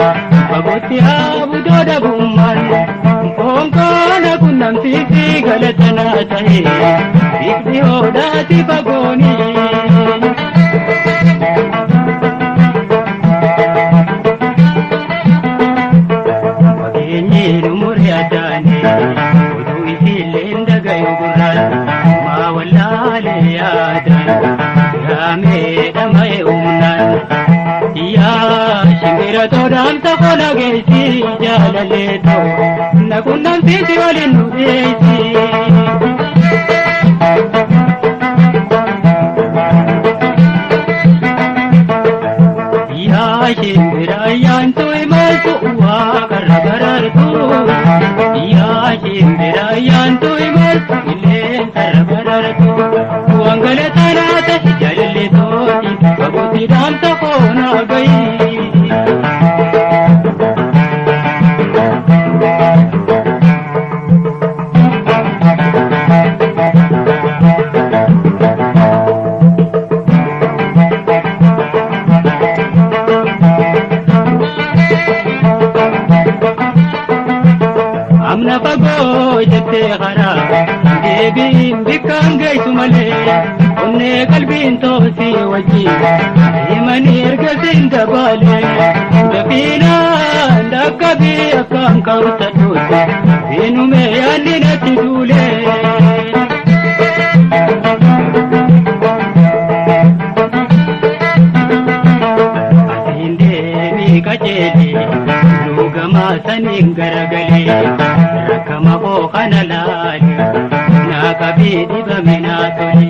Fagootti haabudoo dhabummaan foonkoona qunnamsiisi galata naa ta'e siif dhihoodhaati fagooni. Fageenyi nu muree addaane oduu isiillee dhagayu gurraan maa wallaalee yaadaan yaamee dhama'e humnaan. Yaa shimbira toodhaan safola geessi jaalallee too na qunnamsiisi waliin nu geessi. Yaa shimbira yaantu imaltu waaqarra barartu. Yaa shimbira yaantu imaltu qilleensarra barartu. Waan galatanaa ta'e jaalallee tooti fagootti dhaamsa foonaa gahi. Amna fagoo jettee karaa deebiin bikkaan geessu malee onnee qalbiin toosii wajjin himanii erga siin dabalee dafiinaan dhaqqabii akkaan ka'utadhuutti siinumee yaadni natti duulee. Asiin deemii qajeeli luugamaa saniin garagalee rakkama koo kana laali naa qabii dhibame naa toli.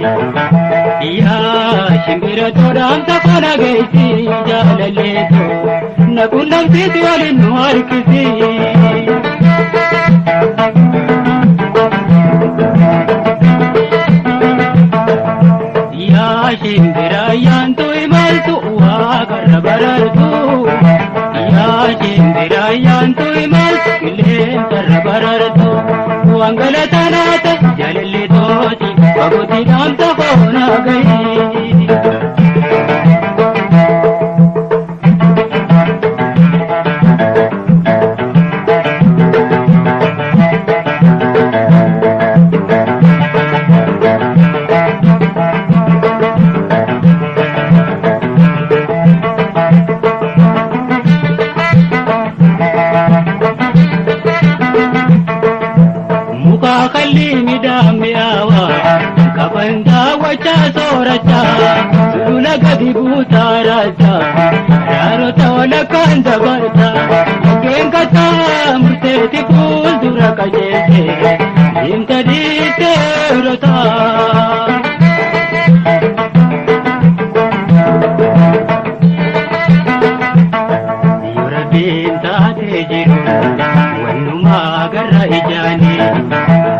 Yaa shimbira toodhaamsa kana geessi jaalallee too na qunnamsiisi waliin nu harkisi. Yaa shimbira yaantu imaltu waaqarra barartu. Yaa shimbira yaantu imaltu qilleensarra barartu. Waan galatanaa ta'e jaalallee tooti fagootti dhaamsa foonaa gahi. Muka kalli midhaan mi'aawaa qaban daawwachaa soorachaa sulula gadi buutaa raajaa raarota walakkaan dabarta laggeen kattaa murteetti fuuldura qajeelte deemta dhiittee rotaa. Yoo rabbiin taatee jiru wannumaa garra ijaanii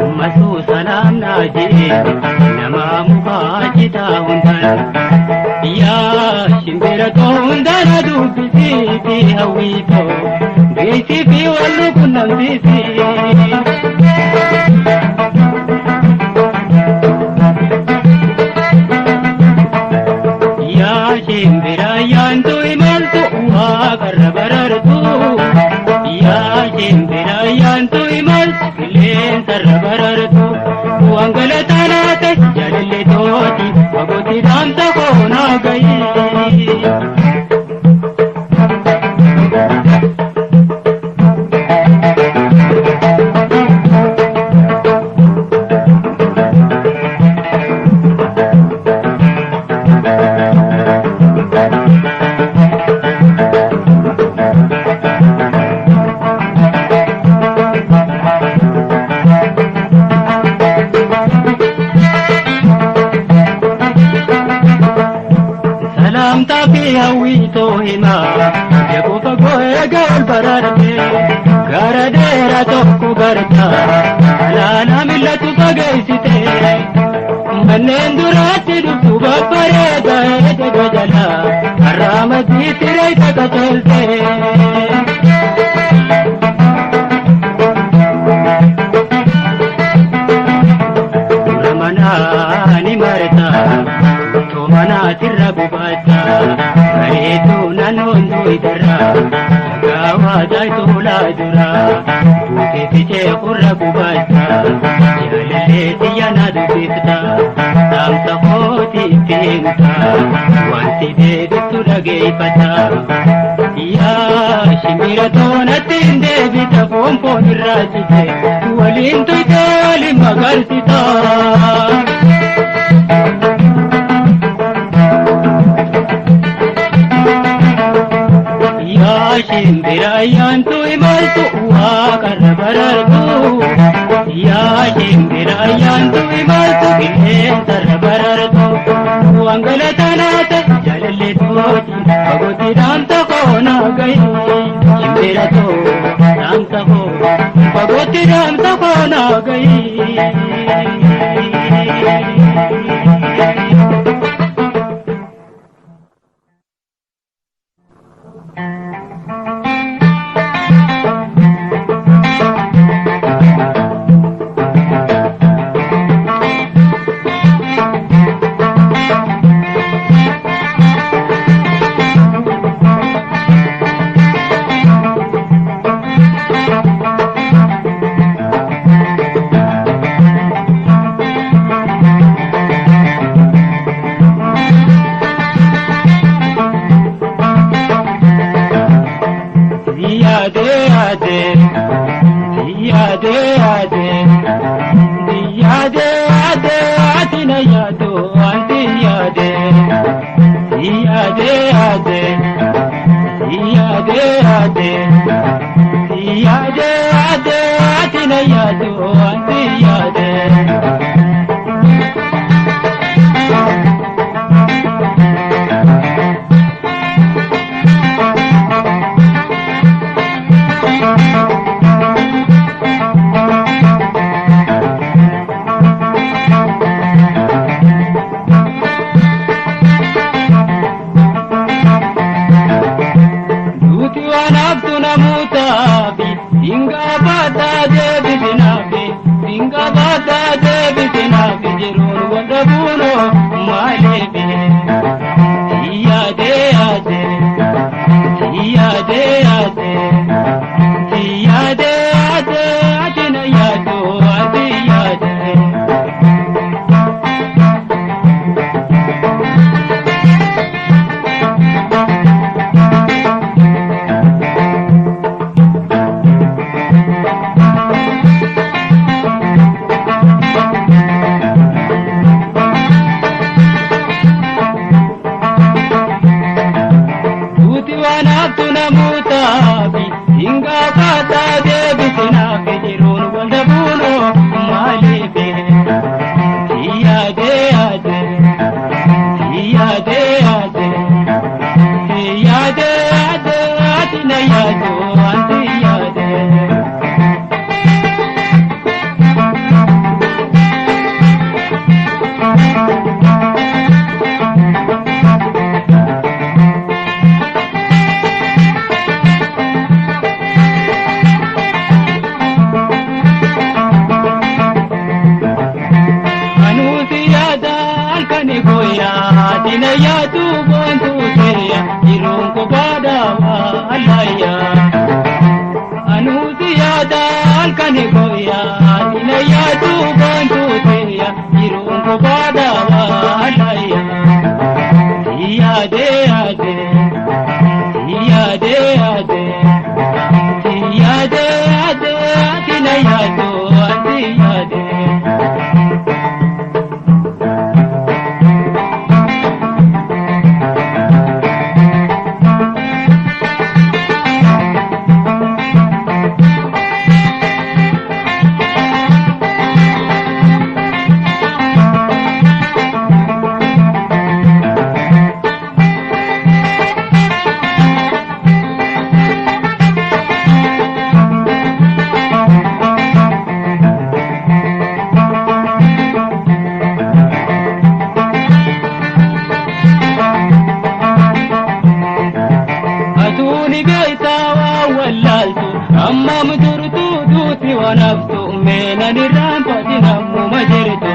ammasuu salaam naa jee nama mukaa citaa hundaan. Yaa shimbira too hundaan dubbisiiti hawwiitoo beeksii fi wal qunnamsiisi. Yaa shimbira yaantu imaltu waaqarra barartu. Yaa shimbira yaantu imaltu qilleensarra barartu. Waan galatanaa ta'e jaalallee tooti fagootti dhaamsa foonaa gahi. Salaamtaa fi hawwiitoo himaa jaboo fagoo eega ol bararte gara dheeraa tokko garta alaanaa millatu fageessite manneen duraatti dhuftu babbareeda eega jala har'aamadii siree qaceelte. Dura manaa ni marta utuu manaatirra bubaata bareedduu naannoon duwidarra dhagaa dura duuteeti ceekurra gubacha jaalallee xiyya na dubbifta dhaamsa kooti itti himta wanti deebiftu dhageeffata. Yaa shimbira toonatti hin deebita foon foon irraa cite waliin tuyte waliin magarsita. Yaa shimbira ayyaantu imaltu waaqarra barartu. Yaa shimbira ayyaantu imaltu qilleensarra barartu. Waan galatanaata jaalallee tooti fagootti dhaamsa koo naa gahi. Shimbira too dhaamsa koo fagootti dhaamsa koo naa gahi. Yaade yaade yaade yaade yaade yaade ati na yaado anti yaade yaade yaade yaade yaade yaade yaade ati na yaado anti yaade. Duuti waan haftu namootaafi dingaa baataa deebisinaafi dingaa baataa deebisinaafi jiruun wanta buunoo maaliifi. Yaade yaade yaade yaade yaade yaade ati na yaado ati yaade. Duuti waan haftu namootaafi dingaa baataa deebisinaafi jiruun wanta buunoo maaliifi. Yaade yaade yaade yaade yaade yaade ati na yaado ati yaade. Anuusi yaada halkani guyyaa ati na yaadu boontuu ta'e jiruun kophaadhaa allayyaa. Anuusi yaada halkani guyyaa ati na yaadu boontuu ta'e jiruun kophaadhaa allayyaa. Yaade yaade yaade yaade yaade yaade ati na yaadu ati yaade. Aduun beektaa waa wallaaltu ammam turtu duuti waan haftu meenan irraanfati nammuma jirtu.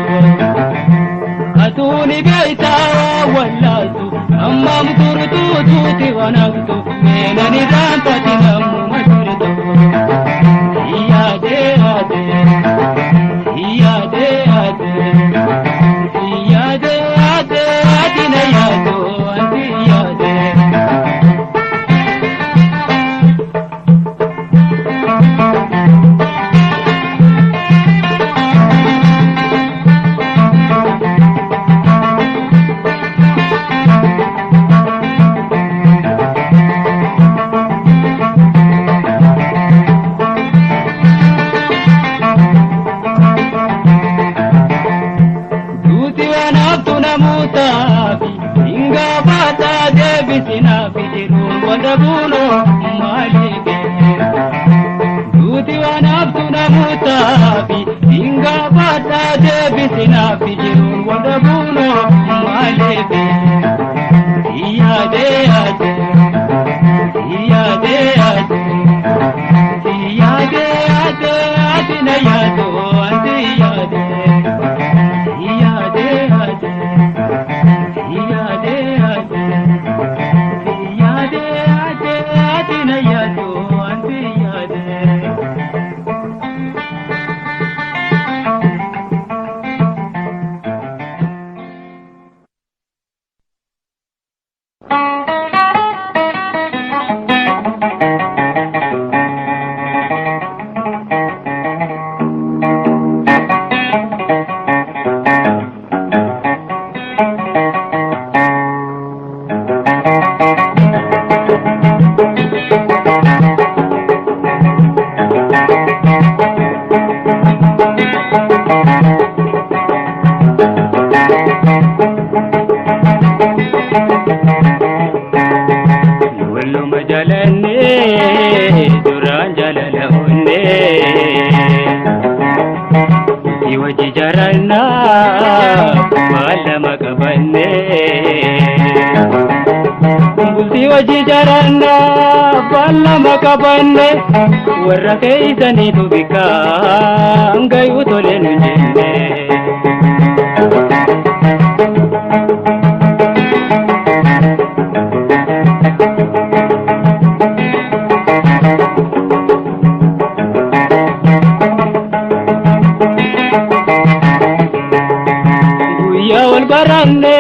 Aduun beektaa waa wallaaltu ammam turtu duuti waan haftu meenan irraanfati nammuma jirtu. Kanaaf tunamutaafi dingaa baadhaa deebisinaafi jiruun wada buunoo maaliifi siyaadee ate siyaadee ate siyaadee ate ati na yaadoo ati yaadee siyaadee ate siyaadee ate siyaadee ate ati na yaadoo ati yaadee. Walluma jalannee duraan jalala onnee Bultii wajji jarannaa waan lama qabannee Bultii wajji jarannaa waan lama qabannee warra keeysaniitu bikkaan gayuu tole nu jenne. Guyyaa wal baranne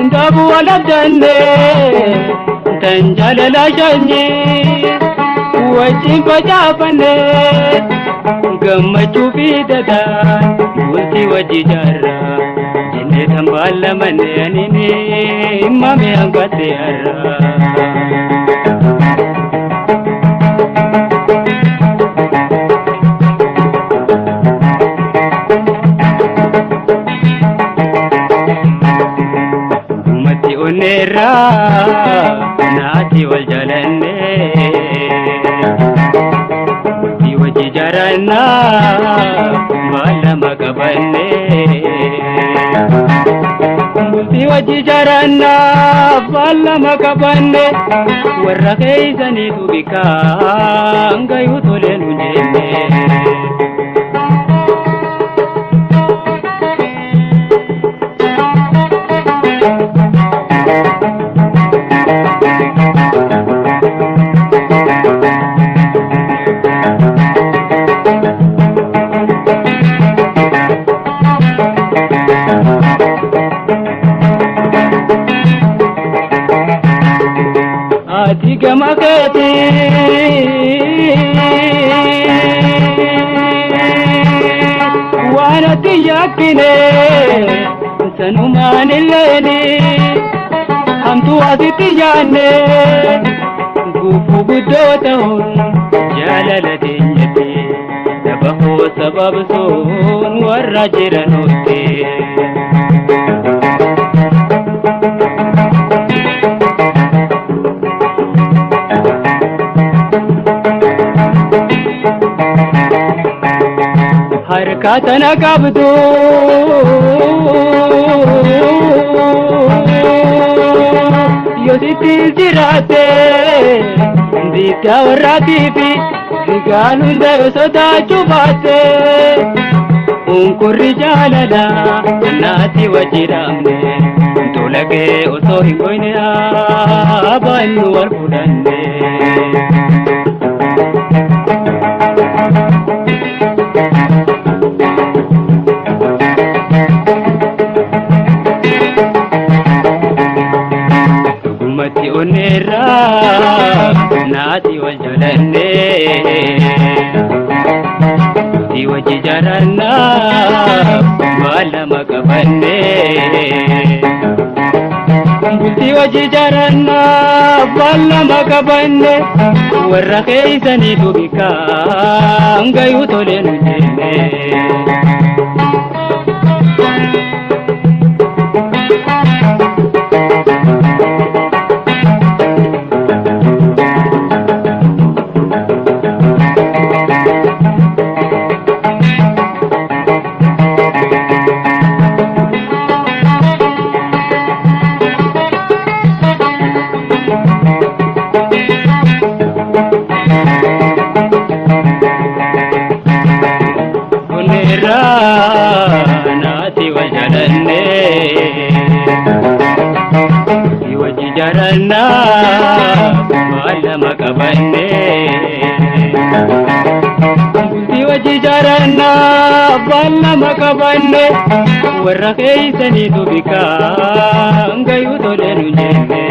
Ndabu wal abdanne tan jaalala shanyii wajjin facaafanne gammachuu fi dadaan bultii wajji jaarraa jennee tan baallamanne anini mame hanqatte har'aa. Dhugumatti onneerraa naati wal jalannee bultii wajji jarannaa waan lama qabannee bultii wajji jarannaa waan lama qabanne warra keeysaniitu bikkaan gayuu tole nu jenne. Ati gama keetii waan ati yakkine sanumaan illeeni hamtuu asitti yaanne gufuu guddoo ta'uun jaalala teenyatti saba koo sababsuun warra jiranutti. Harka tana qabdu yoo sitti jiraate diidaa warraatiifi sigaan hunda yoo sodaachuu baatte unkurri jaalala naati wajji dhaabne tolagee osoo hin goyne abaannu wal fudhanne. Dhugumatti onneerraa naati wal jalannee bultii wajji jarannaa waan lama qabannee bultii wajji jarannaa waan lama qabanne warra keeysaniitu bikkaan gayuu tole nu jenne. Wajjii jaarannaa lama qabannee. Bultii wajji jaarannaa abbaan lama qabanne, warra keeysaniitu bikkaan gayuu tole nu jenne.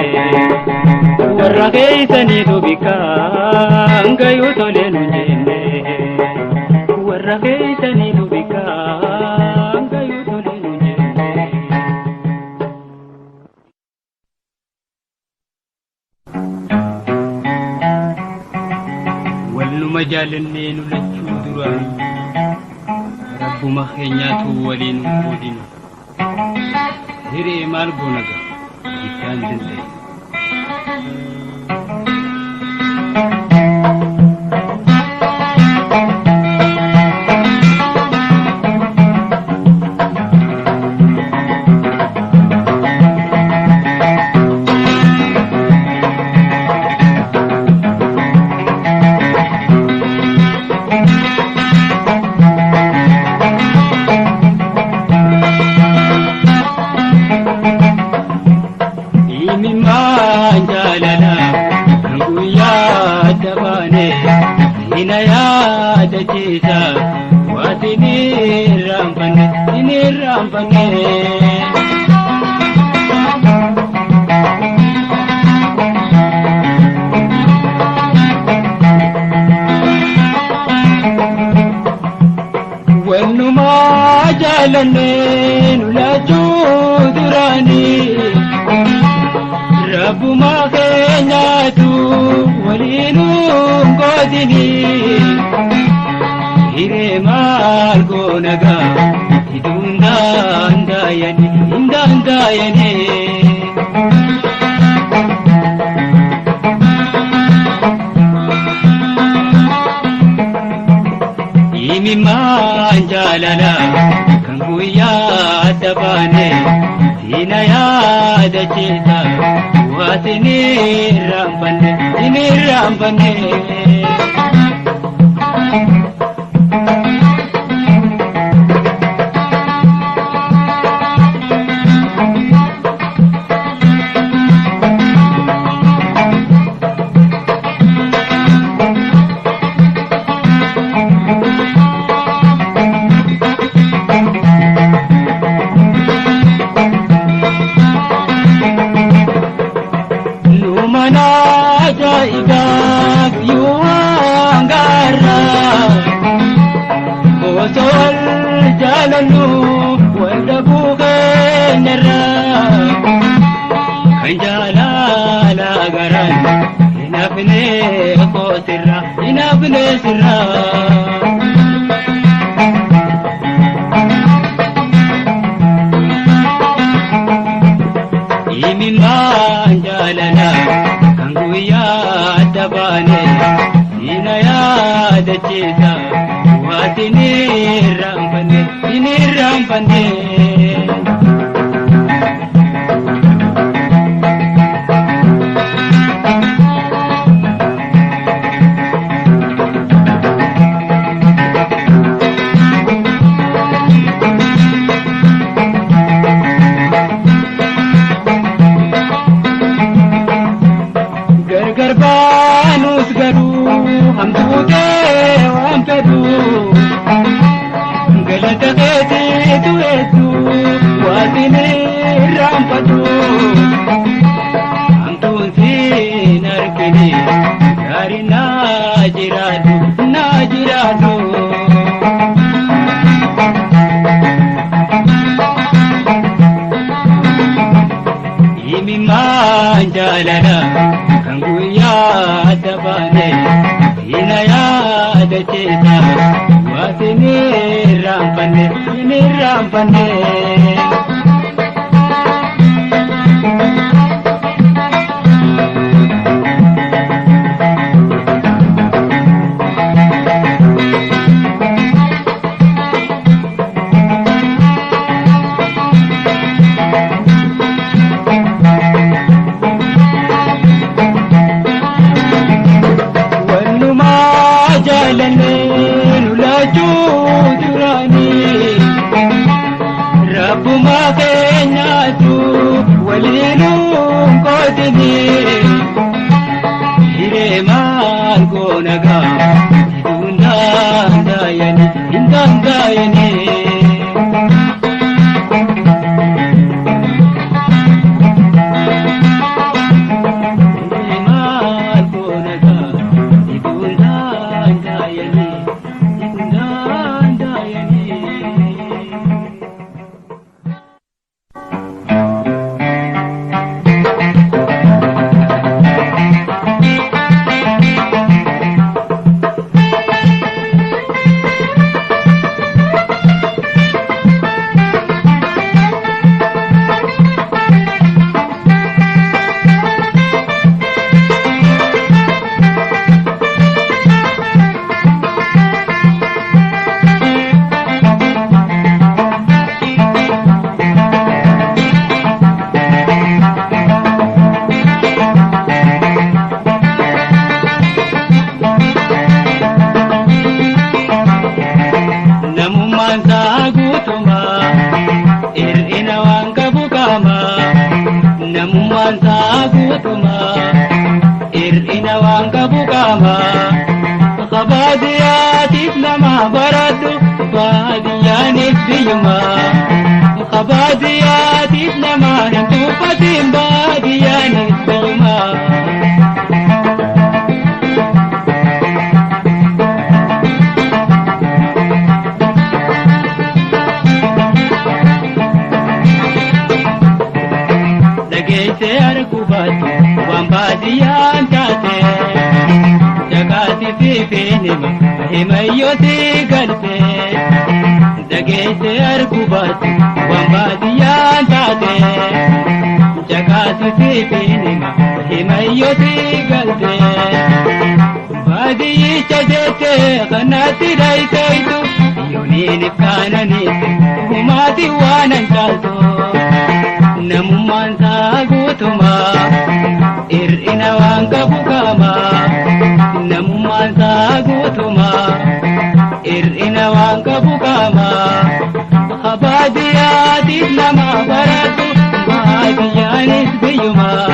Warra keeysaniitu bikkaan gayuu tole nu jenne. Warra keeysaniitu bikkaan gayuu tole nu jenne. Walnuma jaalannee nu lachuu duraanii, rabbuma keenyaatu waliin nu qoodinu. Hiree maal goona gaa giddaan danda'e. Imimmaan jaalala kan guyyaa dabaane hina yaadachiisa, waati ni irraanfanne, ni irraanfanne. Walumaa jaalannee nu lachuu duraanii, rabbuma keenyaatu waliin qoodini. Hiree maal goona gaa iduun dandayani hin dandayani. Imimmaan jaalala kan guyyaa dabaane siina yaadachiisa, waati ni irraanfanne, ni irraanfanne. Numana ajaa'ibaa guyyuu gaarraa, osoo wal jaalannu wal dhabuu keenyarraa, kan jaalala garaan hin hafne koosirra, hin hafne sirraa. Imimmaan jaalala kan guyyaa dabaane siina yaadachiisa, waati ni irraanfanne, ni irraanfanne. Gargar baanus garuu hamtuu kee waan fedhu, galata keetiitu hedduu waati ni irraanfadhu. Hamtuun siin argine gaarii naa jiraadhu, naa jiraadhu. Imimmaan jaalala kan guyyaa dabaane siina yaadachiisa, waati ni irraanfanne, ni irraanfanne. Walumaa jaalannee nu lachuu duraanii, rabbuma yaadini. Hiree maal goona gaa hiduun danda'ani hin danda'ani. Hiree maal goona gaa hiduun danda'ani hin danda'ani. Namummaan isaa guutumaa hir'ina waan qabu qaamaa. Namummaan isaa guutumaa hir'ina waan qabu qaamaa. Baadiyyaatiif nama baradhu baadiyyaanis biyyumaa. Baadiyyaatiif nama hin tuffatin baadiyyaanis biyyumaa. Dhageessee arguu baattu waan baadiyyaan taate. Jakaati fiifeen hima himayyooti galte. Dhageessee arguu baattu waan baadiyyaan taate. Jakaati fiifeen hima himayyooti galte. Baadiyyicha jettee kanatti dhayiteetu yooniin ifkaananiitti humaati waan an caaltu. Namummaan isaa guutumaa hir'ina waan qabu qaamaa. Namummaan isaa guutumaa hir'ina waan qabu qaamaa. Baadiyyaatiif nama baradhu baadiyyaanis biyyumaa.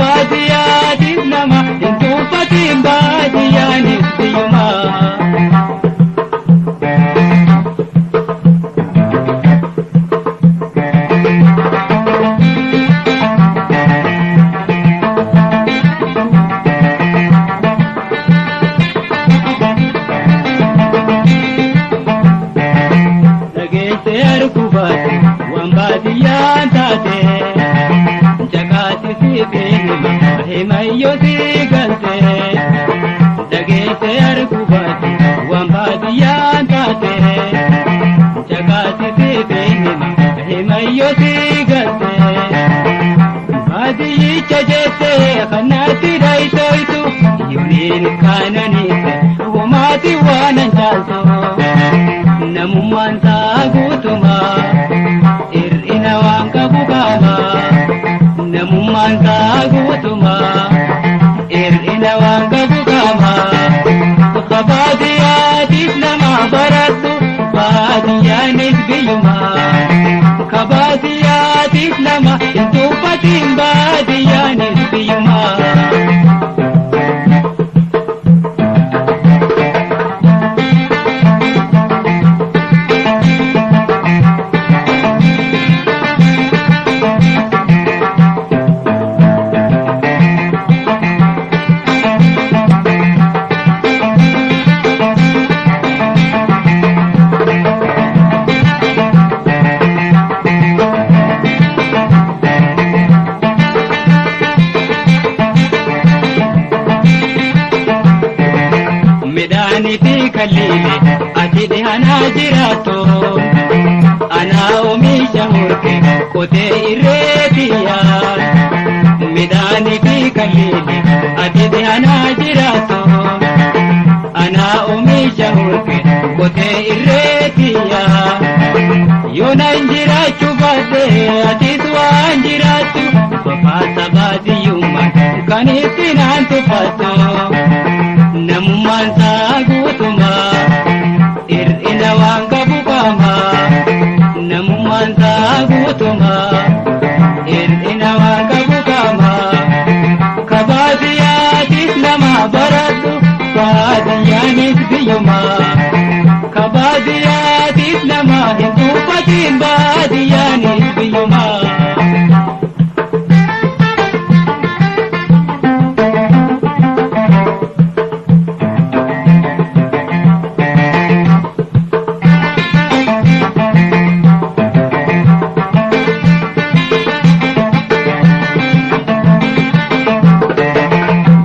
Baadiyyaatiif nama hin tuffatin baadiyyaanis biyyumaa. Dhageessee arguu baate waan baadiyyaan taate. Jakaati siifeen hima himayyooti galte. Dhageessee arguu baate waan baadiyyaan taate. Jakaati siifeen hima himayyooti galte. Baadiyyicha jettee kanatti dhayitooytu yooniin kaananiite humaati waan an caaltu. Namummaan isaa guutumaa hir'ina waan qabu qaamaa. Namummaan isaa guutumaa hir'ina waan qabu qaamaa. Baadiyyaatiif nama baradhu baadiyyaanis biyyumaa. Baadiyyaatiif nama hin tuffatin baadiyyaanis biyyumaa. Midhaanii fi kalliilee ati dhihanaa jiraattu. Anaa oomisha horke qotee irreetiya. Midhaanii fi kalliilee ati dhihanaa jiraattu. Anaa oomisha horke qotee irreetiya. Yoona hin jiraachuu baadhe atis waan jiraattu. Fafaasa baadiyyummaan kan itti naan tuffattu. Namummaan isaa guutumaa hir'ina waan qabu qaamaa. Namummaan isaa guutumaa hir'ina waan qabu qaamaa. Baadiyyaatiif nama hin tuffatiin baadiyyaanis biyyumaa.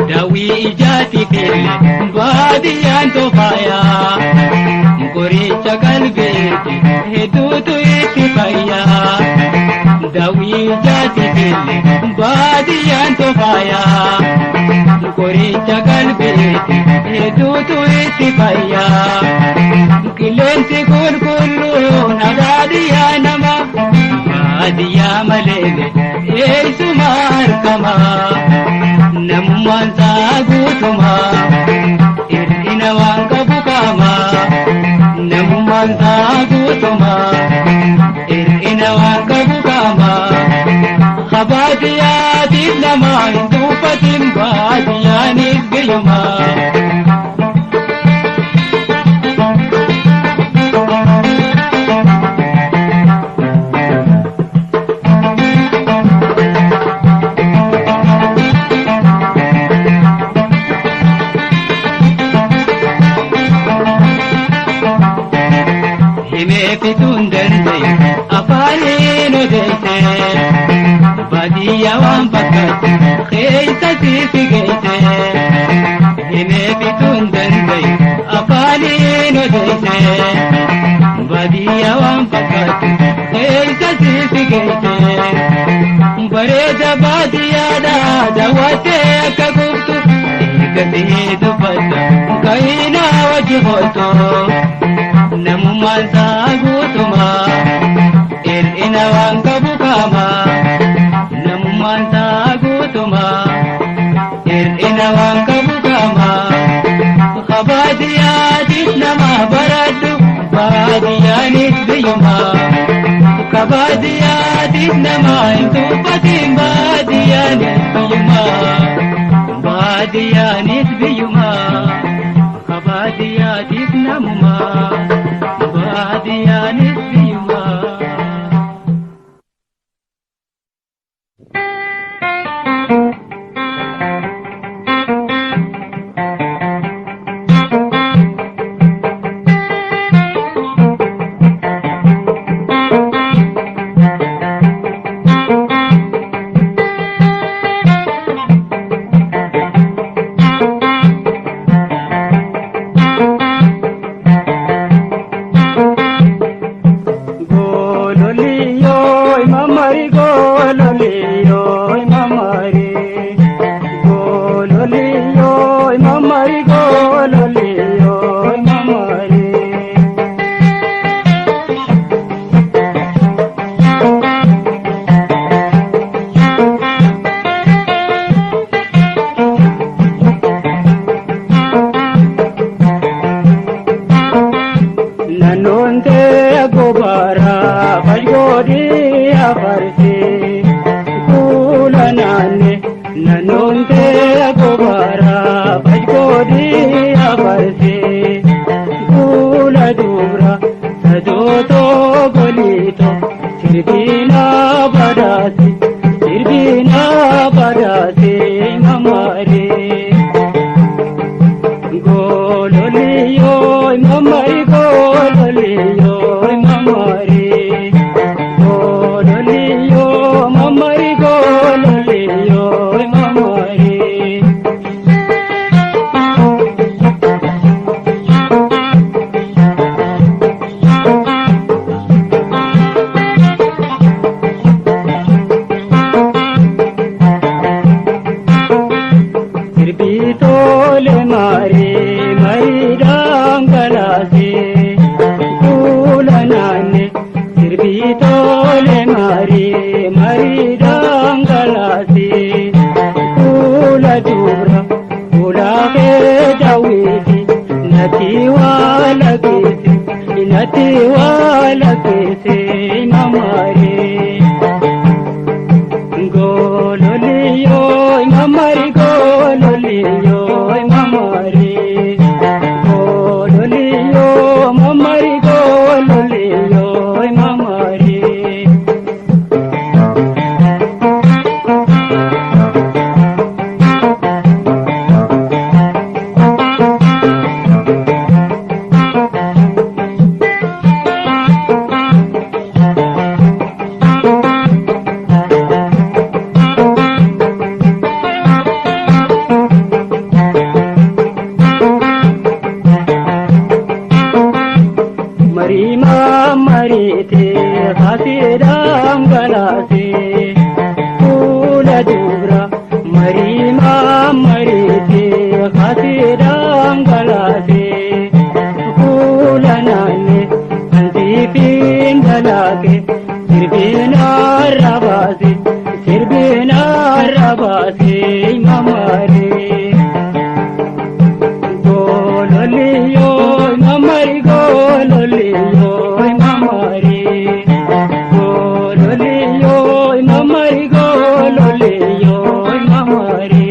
Daawwii ijaatiif illee baadiyyaan tofaayaa. Qoricha qalbeeti hedduutu itti fayyaa. Daawwii ijaatiif illee baadiyyaan tofaayaa. Qoricha qalbeeti hedduutu itti fayyaa. Qilleensi qulqulluun baadiyyaa nama baadiyyaa malee eessuma argama. Namummaan isaa guutumaa hir'ina waan qabu qaama. Namummaan isaa guutumaa hir'ina waan qabu qaama. Baadiyyaatiif nama hin tuffatin baadiyyaanis biyyumaa. Himee fixuun danda'e afaaniin odeesse baadiyyaa waan fakkaatu keessa siif geesse. Himee fixuun danda'e afaaniin odeesse baadiyyaa waan fakkaatu keessa siif geesse. Bareeda baadiyyaadhaa daawwattee akka gubtu eegatee dubbata ka'inaa wajji hooltu. Namummaan isaa guutumaa hir'ina waan qabu qaama. Namummaan isaa guutumaa hir'ina waan qabu qaama. Baadiyyaatiif nama baradhu baadiyyaanis biyyumaa. Baadiyyaatiif nama hin tuffatin baadiyyaanis biyyumaa. Baadiyyaanis biyyumaa. Baadiyyaatiif namumaa. Baadiyyaanis biyyumaa. Gololiyoo mamari gololiyoo mamari gololiyoo mamari gololiyoo mamari. Naannoon ta'e gobaara fayyoodii afarsee kuula naanne. Naannoon ta'e gobaara fayyoodii afarsee kuula dubra sadootoo goliito sirbiina badhaase sirbiina badhaase mamaree. Gololiyoo mamari gololiyoo mamari gololiyoo mamari gololiyoo mamari. Sirbitoole marii marii dhangalaasee kuula naanne. Sirbitoole marii marii dhangalaasee kuula dubra kuula kee daawwiti natti waa lageesse natti waa lageesse mamaree. Gololiyoo mamari gololiyoo mamari gololiyoo mamari. narra baasee mamaree. Gololiyoo mamari gololiyoo mamari gololiyoo mamari gololiyoo mamari.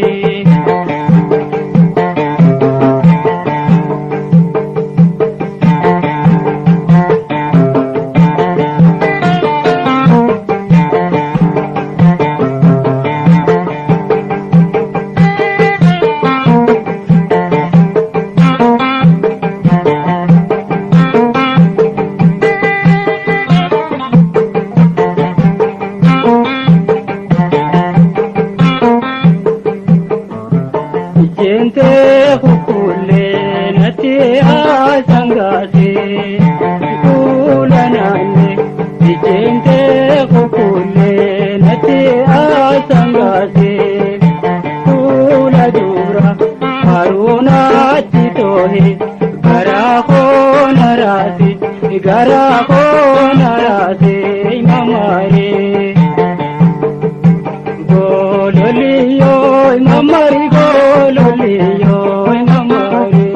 Ijjeente kukkuullee natti haasangaasee kuula naanne. Ijjeente kukkuullee natti haasangaasee kuula dubra haruunaatti toohe garaa koona raase garaa koona raase mamaree. Gololiyoo mamari gololiyoo mamari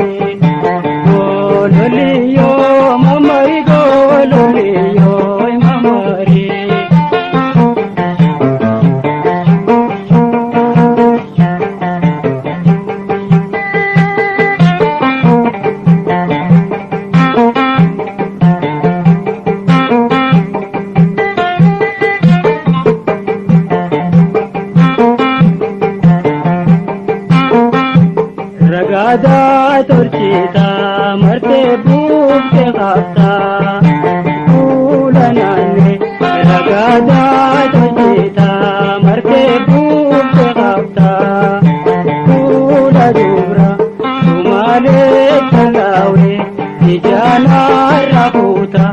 gololiyoo mamari gololiyoo mamari. Ragaadaa tolchisaa martee buuftee qabsaa fuula naanne. Ragaadaa tolchisaa martee buuftee qabsaa fuula dubra sumaalee talaawee ijaanarra kuuta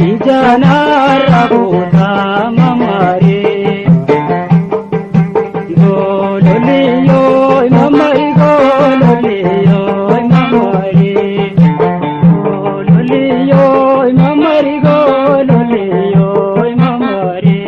ijaanarra kuuta mamaree. Gololiyoo mamari gololiyoo mamari gololiyoo mamari gololiyoo mamari.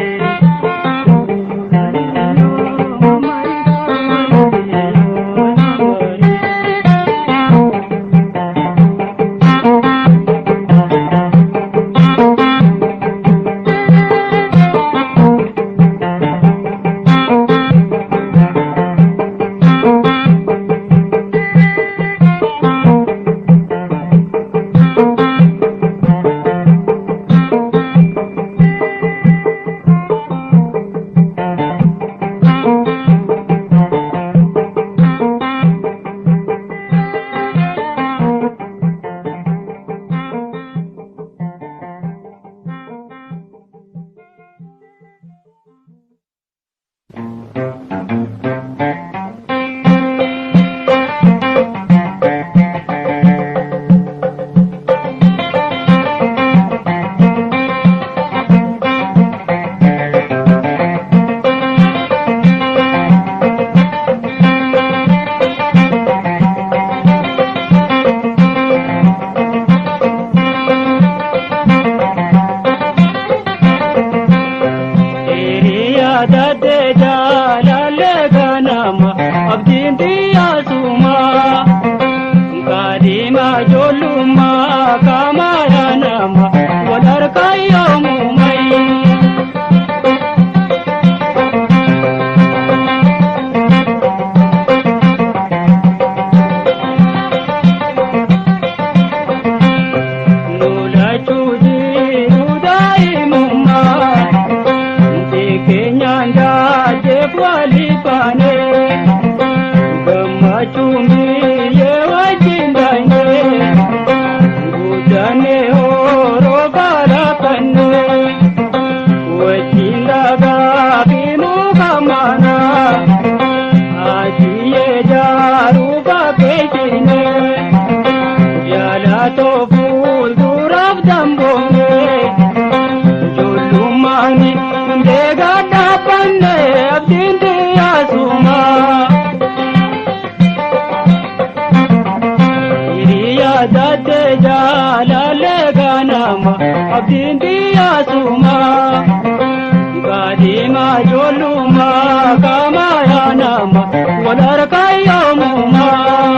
Hiriyaa taatee jaalallee ganama abdiin xiyyaasuma kaadhima ijoollummaa kaamara nama wal harkaa yoomumai. Lolachuu jiru daa'imummaa keenyaan daajeef walii baane gammachuun biyyee wajjin daane guddanne horoo barakanne wajjin dhagaa fi muka mana ajiyyee jaaruu fakkeessine jaalatoo fuulduraaf damboonne. Ijoollummaani deegaa dhaabbanne abdiin xiyyaasuma. Hiriyaa taatee jaalallee ganama abdiin xiyyaasuma. Kaadhima ijoollummaa kaama. Nama wal harkaa yoomumaa.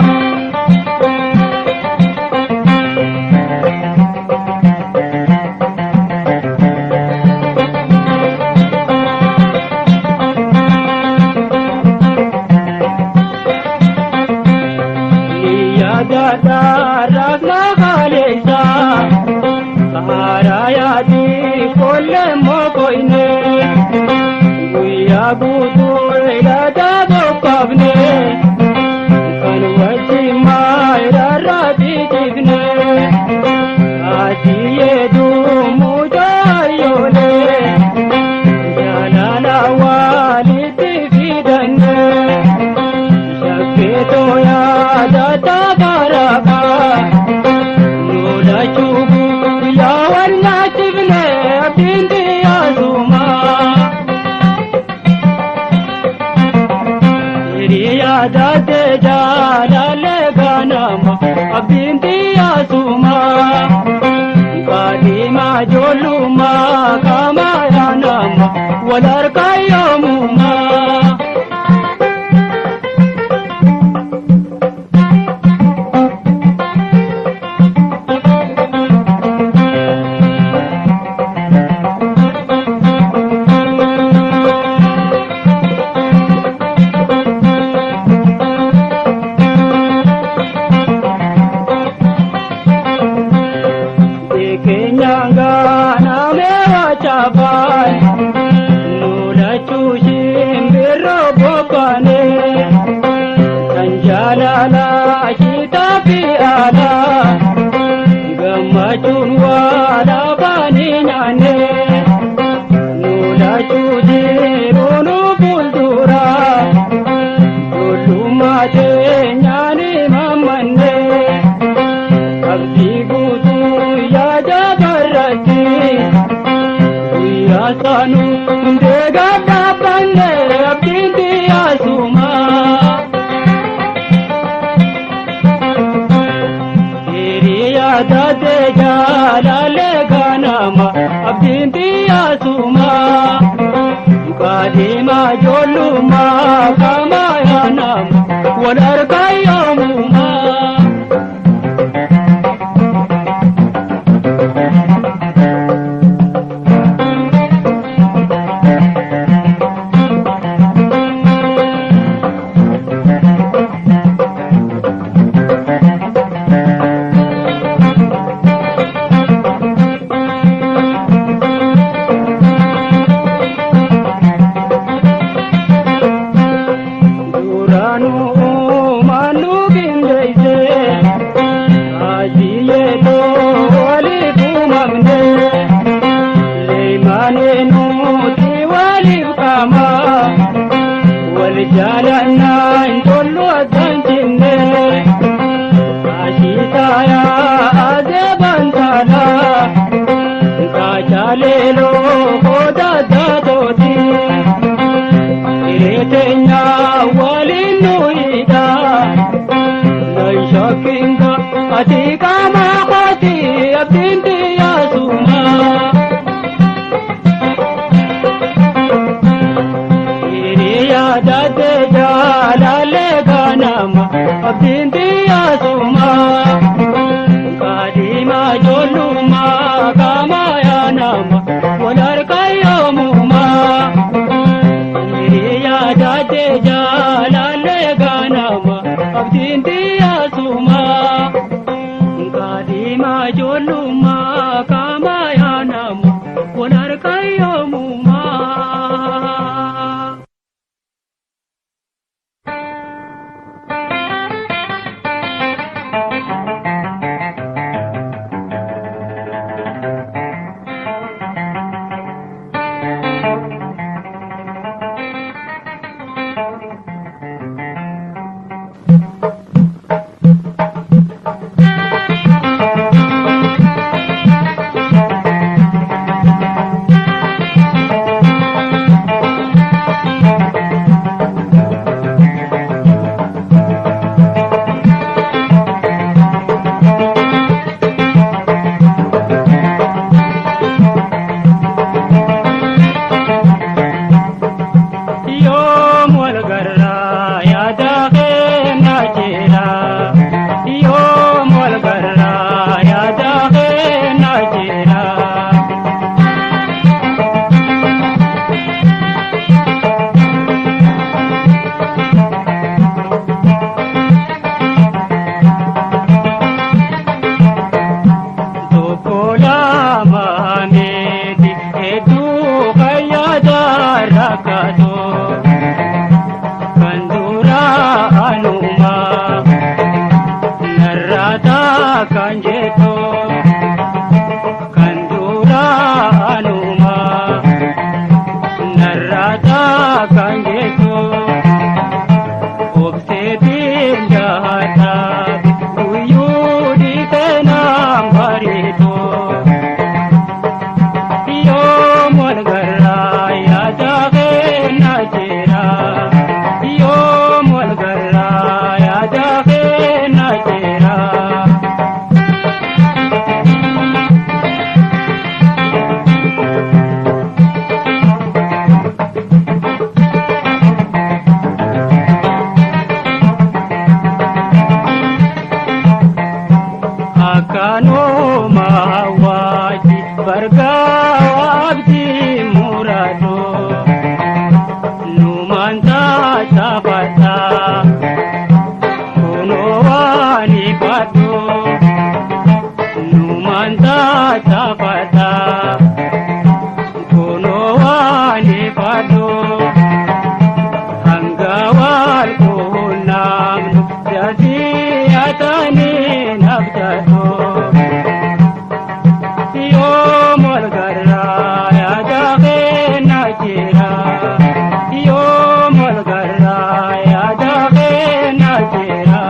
Takkaanoo maawwaati bargaa abdii muraadoo numaan taatafataa kunoo waan ifadhoo numaan taatafataa kunoo waan ifadhoo hanga wal quunnamnu jaziyatanii nabdadhoo. Yoom wal garraa yaada keenya jira. Yoom wal garraa yaada keenya jira.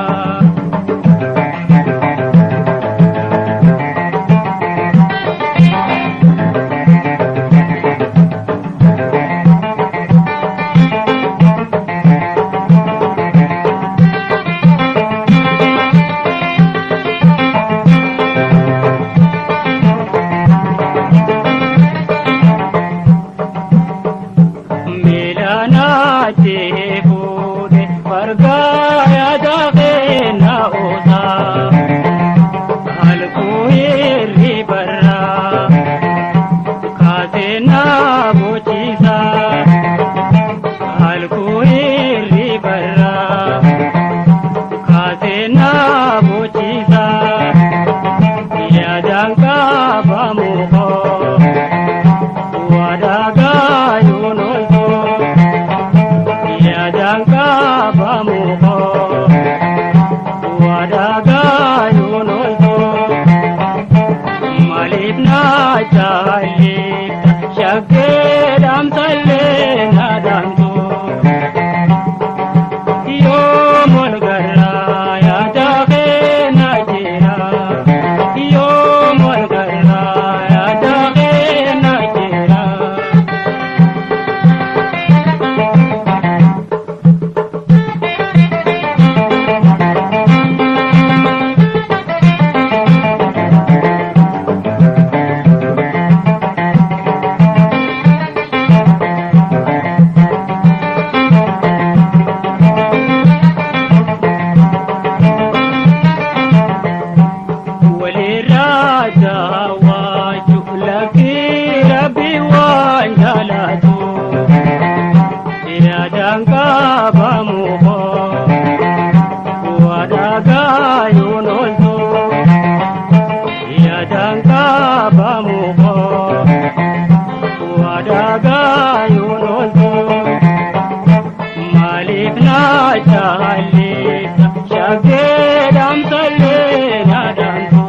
Miilaanaatti fuudhe bargaa yaada keenya oosaa. Halkuu irri barraa kaasee na bochiisaa. Halkuu irri barraa kaasee na bochiisaa. Yaadaan qabamu koo wadaagaa yoon ooltoo. Yaadaan qabamu koo wadaagaa yoon ooltoo. Maaliif na jaalladha shakkee dhaamsallee na dhaamtoo. Yoom wal garraa yaada keenya jira. Yoom wal garraa yaada keenya jira. Walirraa daawwachuu lakkii rabbi waan jaalatu. Yaadaan qabamu koo wadaagaa yoon ooltu. Yaadaan qabamu koo wadaagaa yoon ooltu. Maaliif na jaalladha shakkee dhaamsallee na dhaamtu.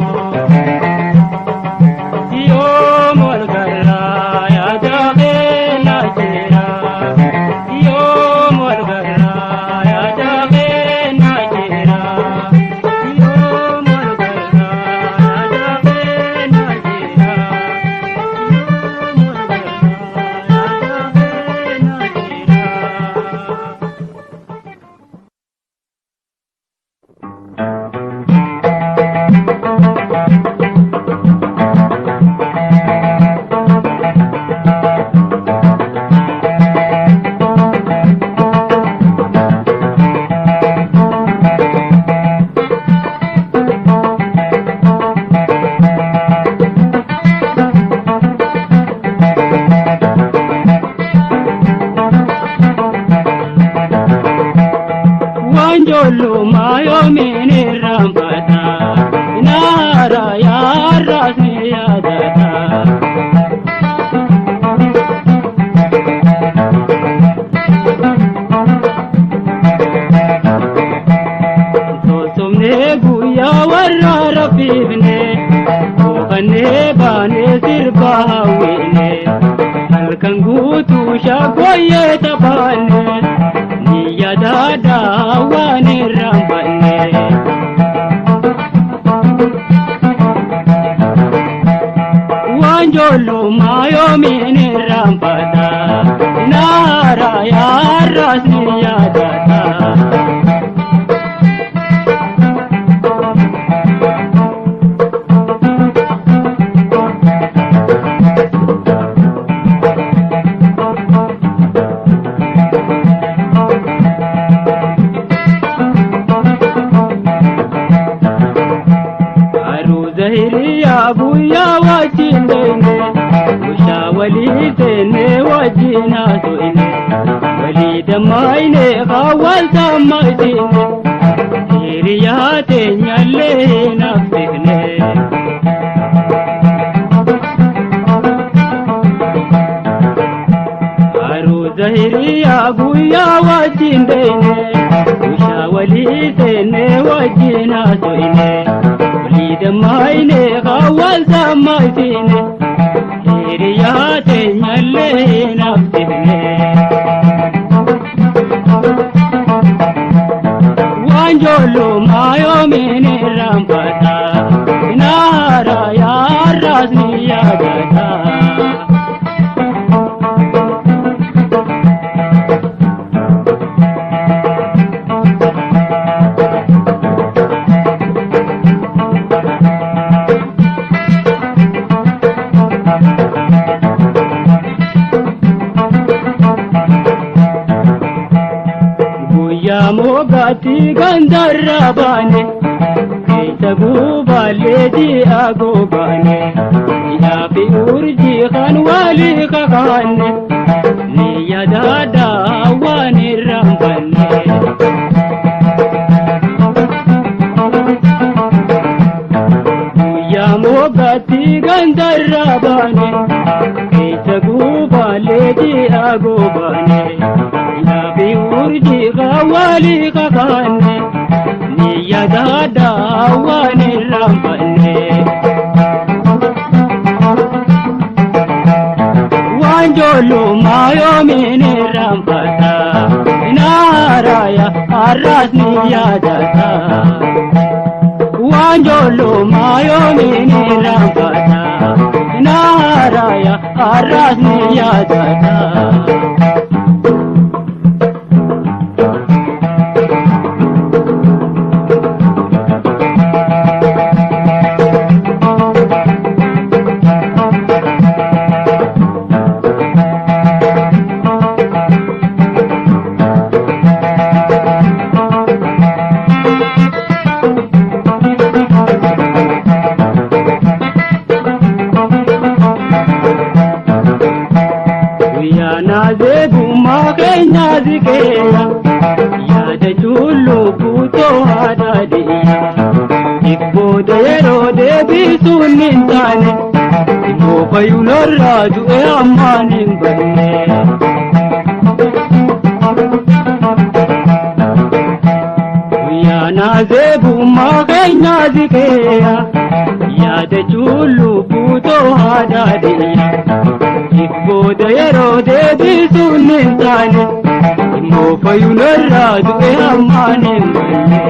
Yoom wal garraa yaada keenya jira. Yoom wal garraa yaada keenya jira. Yoom wal garraa yaada keenya jira. Yoom wal garraa yaada keenya jira. Waan ijoollummaa yoomiin irraanfata. Naara yaarraas ni yaadata. Sossobnee guyyaa warra rafifne. Boqannee baanee sirba hawwine. Halkan guutuu shaggooyyee taphanne. Ni yaadadhaa waan irraanfanne. Waan ijoollummaa yoomiin irraanfata. Naara yaarraas ni yaadata. Aruuza samma isiine hiriyaa teenyallee nafsifne. Aruuza hiriyaa guyyaa wajjin deene ushaa walii seenne wajjin haasofne walii dammaayne hawwal samma isiine hiriyaa teenyallee nafsifne. Wanjoollumaa yoomiin irraanfata naara yaarraas ni yaadata. Guyyaa moggaatti gandarra baane keessa guubaallee ji'a goobaane ji'aa fi urjii kan walii kakaanne ni yaadadhaa waan irraanfanne. Guyyaa moggaatti gandarra baane keessa guubaallee ji'a goobaane ji'aa fi urjii kan walii kakaanne ni yaadadhaa waan irraanfanne. Wanjoollumaa yoomiin irraanfata naaraya har'aas ni yaadata. Wanjoollumaa yoomiin irraanfata naaraya har'aas ni yaadata. Guyyaa naazeebummaa keenya ziqeera yaadachuun lubbuu too'aadha deeya. Dhibbooda yeroo deebisuun hin taane immoo fayyuunarraa du'e ammaan hin banne. Guyyaa naazeebummaa keenya ziqeera yaadachuun lubbuu too'aadha deeya. Dhibbooda yeroo deebisuun hin taane immoo fayyuunarraa du'e ammaan hin banne.